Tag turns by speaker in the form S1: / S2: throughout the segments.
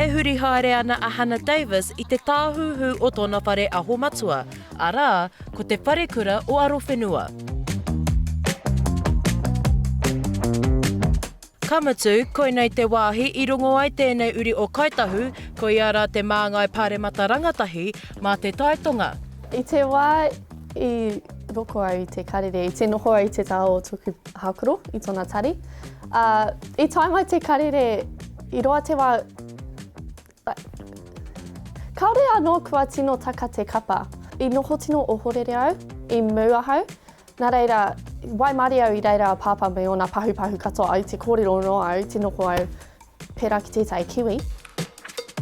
S1: E huri haere ana a Hana Davis i te tāhuhu o tōna whare aho matua, arā, ko te Wharekura o Arowhenua. Ka mutu, koinei te wāhi i rongo ai tēnei uri o Kāi Tahu, koia rā te māngai pāremata rangatahi mā te taitonga.
S2: I te wā i roko au i te karere, i te noho au i te taha o toku hākoro, i tona tari, ā, i tae mai te karere, i roa te wā, kāore anō kua tino taka te kapa. I noho tino ohorere au, i mū ahau, Nā reira, waimarie au i reira a Pāpā me ōna pahupahu katoa i te kōrero noa au, te noho au pērā ki tētahi kiwi.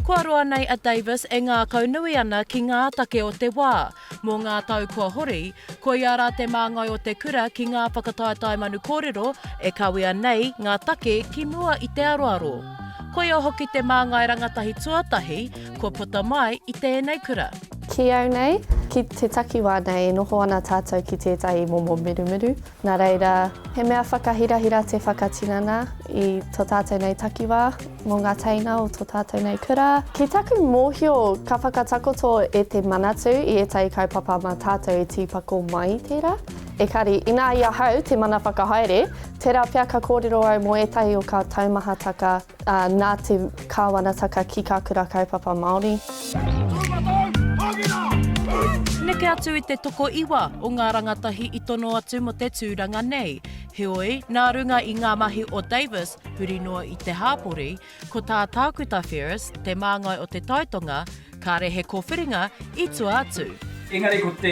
S1: Kua roa nei a Davis e ngākaunui ana ki ngā take o te wā. Mō ngā tau kua hori, koia rā te māngai o te kura ki ngā whakataetae manu kōrero e kawea nei ngā take ki mua i te aroaro. Koia hoki te māngai rangatahi tuatahi kua puta mai i tēnei kura.
S2: Ki au nei, ki te takiwā nei e noho ana tātou ki tētahi momo mirumiru. Nā reira, he mea whakahirahira te whakatinana i tō tātou nei takiwā mō ngā teina o tō tātou nei kura. Ki taku mōhio, ka whakatakoto e te Manatū i ētahi kaupapa mā tātou e tīpako mai i tērā. Ekari, inā i ahau te mana whakahaere, tērā pea ka kōrero au mō ētahi o kā taumahataka ā, nā te kāwanataka ki kā kura kaupapa Māori.
S1: Neke atu i te tokoiwa o ngā rangatahi i tono atu mō te tūranga nei. Heoi, nā runga i ngā mahi o Davis huri noa i te hāpori, ko tā Tākuta Ferris, te māngai o Te Taitonga, kāre he kōwhiringa i tua atu.
S3: Engari ko te,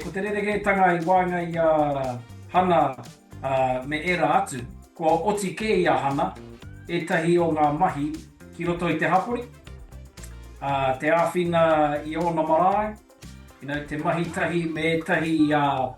S3: ko te rerekētanga i waenga i a Hana ā, me ērā atu, kua oti kē i a Hana ētahi o ngā mahi ki roto i te hapori, ā, te āwhina i ōna marae, you know, te mahi tahi me ētahi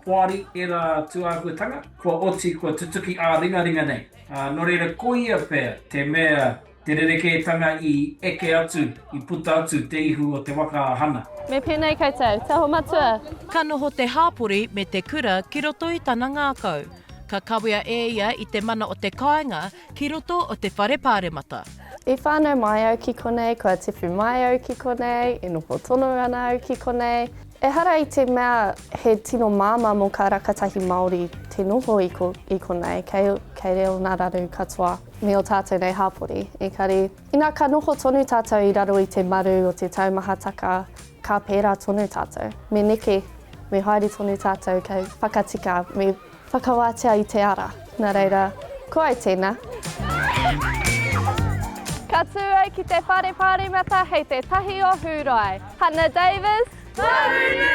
S3: poari, ērā tūāhuatanga, kua oti, kua tutuki ā-ringaringa nei. Ā, nō reira koia pea te mea Te rerekētanga i eke atu, i puta atu te ihu o te waka a Hana.
S2: Me pēnei koutou, Te Aho Matua!
S1: Ka noho te hāpori me te kura ki roto i tana ngākau. Ka kawea e ia i te mana o te kāinga ki roto o te whare pāremata.
S2: I whānau mai au ki konei, kua tipu mai au ki konei, e noho tonu ana au ki konei. Ehara i te mea he tino māmā mō kā rakatahi Māori te noho i konei, kei, kei reo nā raru katoa. Me ō tātou nei hāpori. Engari, ina ka noho tonu tātou i raro i te maru o te taumahataka, ka pērā tonu tātou. Me neke, me haere tonu tātou kei whakatika, me whakawātea i te ara. Nā reira, ko au tēnā. Ka tū au ki te Whare Pāremata hei te tahi o Hūrae. Hana Davis, Kahungunu!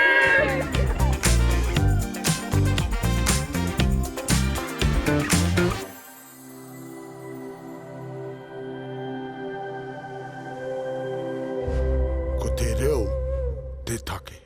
S4: Ko te reo te take.